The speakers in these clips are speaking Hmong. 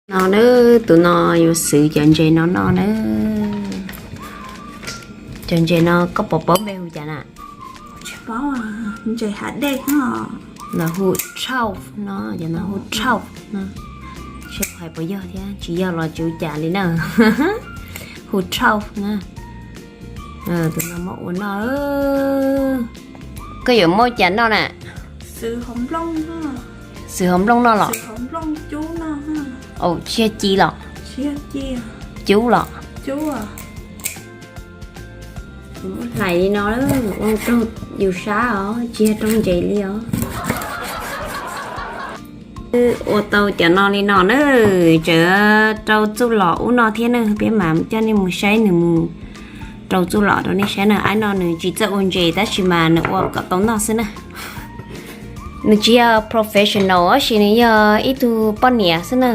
No na, tus no yuav xwv cov ntses no noj na. Cov ntses no koj puas paub npe hu cas na? Tsis paub, ntses hav dej no. Lawv hu trout no, cov no hu trout no. Seb hais puas yog thiab, tsis yog los tsis ua cas li na. Hu trout na. Tus no muab ua noj. Koj yuav muab cas noj na? Xwv hauv nplooj noj los? Tsis yog ci los? Cub los? Hlais li no, ua raug yus sab os, tsis yog raug ntses li os. Ua tau cov no li no na, tseem rau txuj lom ub no thiab na, peb mam coj nej mus saib nws mus rau txuj lom rau nej saib na. Aib no nws tsis txawj ua ntses tab sis mas nws ua kom tau noj xwb na. Nws tsis yog professional tab sis nws yog ib tug poj niam xwb na.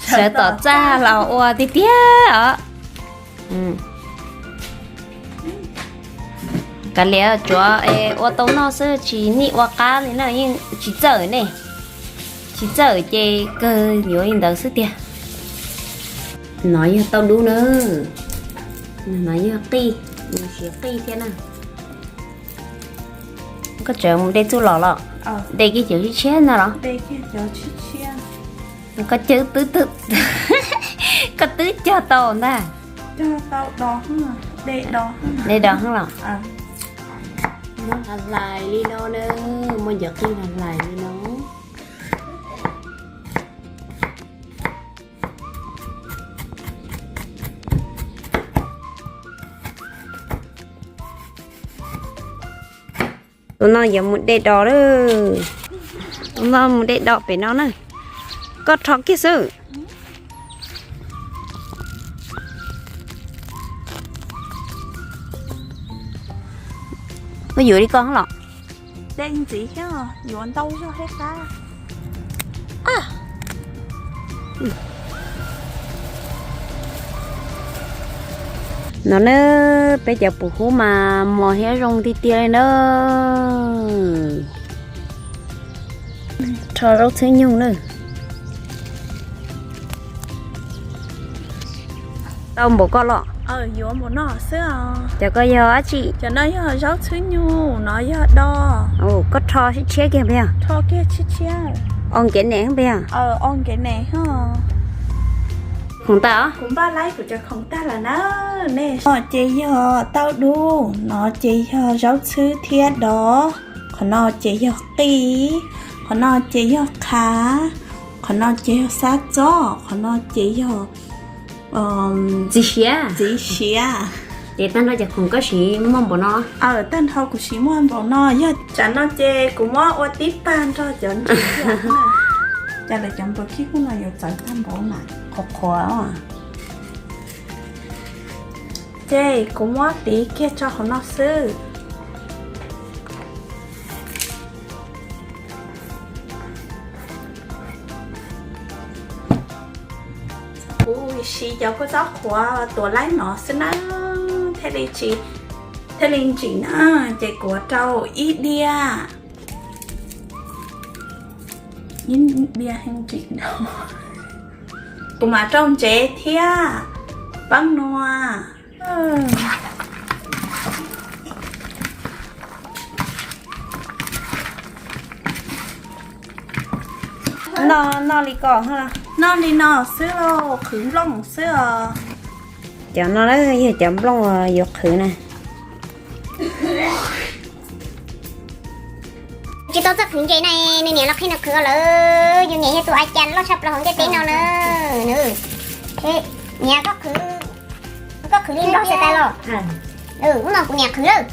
Sawv tom txaj los ua tiag tiag os. Kav liam, tsuav ua tau noj xwb tsis nij ua qab li na, yeej tsis txawj ne. Tsis txawj ces kawg yuav li ntawd xwb tiag. No yog tauj dub na, no yog qij, nws siv qij thiab na. Koj tseem mus de txuj lom los? De kiag cov tshiab tshiab ntag los? Koj twb, koj twb cog tau ntag. De do heev los? Muab hlais li no na, muab cov qij no hlais li no. Tus no yuav mus de do lawm. Tus no mus de do pem no na. Koj rho kiag xwb. Koj yuav li ko los? De ntxiv thiab, yuav ntau zog thiab qab. No na, peb cov pum hub mas mos thiab zoo tiag tiag li na. Rho zaub txhwb nyug na. Tau npaum ko los? Yuav npaum no xwb. Cov ko yog dab tsi? Cov no yog zaub txhwb nyug, no yog do. Koj rho tshiab kiag peb yog? Rho kiag tshiab tshiab. O nkev nes peb yog? O nkev nes. Khoom tag os? Kuv npaj laib kuv cov khoom tag lawm na. Nej, no ces yog tauj dub, no ces yog zaub txhwb thiab do. Qhov no ces yog qij, qhov no ces yog qhav, qhov no ces yog xab txob, qhov no ces yog txiv siav. Txiv siav. Ces tag nrho cov khoom koj siv muaj npaum no? Aw, tag nrho kuv siv muaj npaum no, yog tsam no ces kuv muab ua tib pag nrog cov ntsis. Cas lawv cov npawg khib hub no yuav txawv tag npaum na, qhuav qhuav. Ces kuv muab tiv kiag tso hauv no xwb. Kuv siv cov kua txob qhuav tuav laib no xwb na, thiaj li tsis, thiaj li ntsim na, ces kuv rau ib diav, ib diav heev ntsim no. Kuv mam rau ntsev thiab, peeb nua. Noj, noj li ko, noj li no xwb lauj, qhwv nplooj xwb os. Cov no yog cov nplooj yuav qhwv na. Tsis tau txawj qhwv ntses na, nws niam los qhib nws qhwv lawm, yus niam yog tus a cas loj tshaj plaws hauv ntiaj teb no na. Niam, koj qhwv, koj qhwv li nrog xav tas los? Ub no kuv niam qhwv lawm.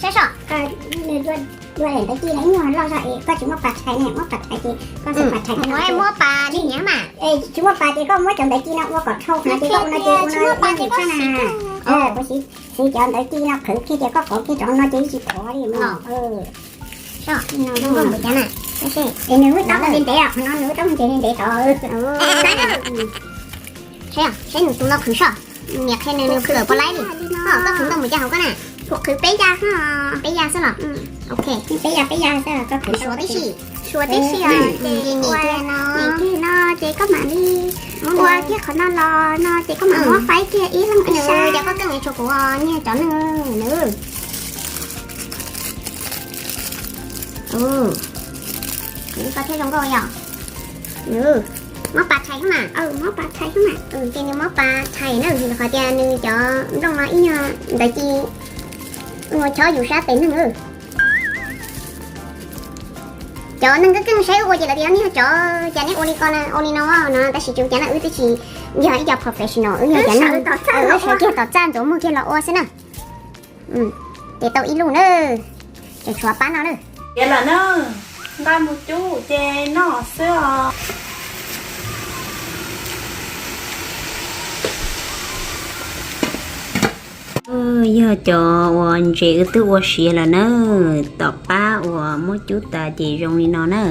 Saib soj. Ntawd ci no ib nyuag loj zog es koj tsis muaj pas thaiv ne, muaj pas thaiv ces koj muab pas li niam mas. Tsis muaj pas ces koj muab cov ntawd ci no ua kom dhau qhov no ces koj ua no ces ua no ib nyuag tshaj na. Kuv siv, siv cov ntawd ci no qhwv kiag ces koj kov kiag cov no ces tsis thov li no. Nws muaj tab mus ntses li ntev os, qhov no nws muaj tab mus ntses li ntev tod. Saib, saib nws tus no qhwv soj, niam qhia nws, nws qhwv puas laib li. Koj qhwv ntau mus cas hauv koj na? Kuv qhwv peb ya, peb ya xwb los? Ok, peb ya, peb ya xwb, koj qhwv suav tib si. Tshuav tib si os, ces nim kiag no ces koj mam li ua kiag qhov no los no ces koj mam muab faib kiag ib leeg ib sab. Ces koj keej tshuav kuv niag cov neeg nws. Kuv ua koj thiaj zoo nkauj yom. Nws mob pas tshais xwb mas, mob pas tshais xwb mas. Ces nws mob pas tshais na, qhov tias nws cov nplooj no ib nyuag ntawd ci ua chob yus sab tes neeg. Cov neeg keej keej saib ua ces lawv tias nej yog cov cas neb ua li ko ua li no no, tab sis tsis ua cas na, wb twb tsis yog ib co professional, wb yog cov neeg sawv kiag tom txaj ntxuav muag kiag los ua xwb na. Ces tau ib lub na, tseem tshuav pab no na. Tiav lawm na, nqa mus cub ces noj xwb os. Yog cov uas ntses wb twb ua siav lawm na, tom qab uas muab cub tas ces zoo li no na.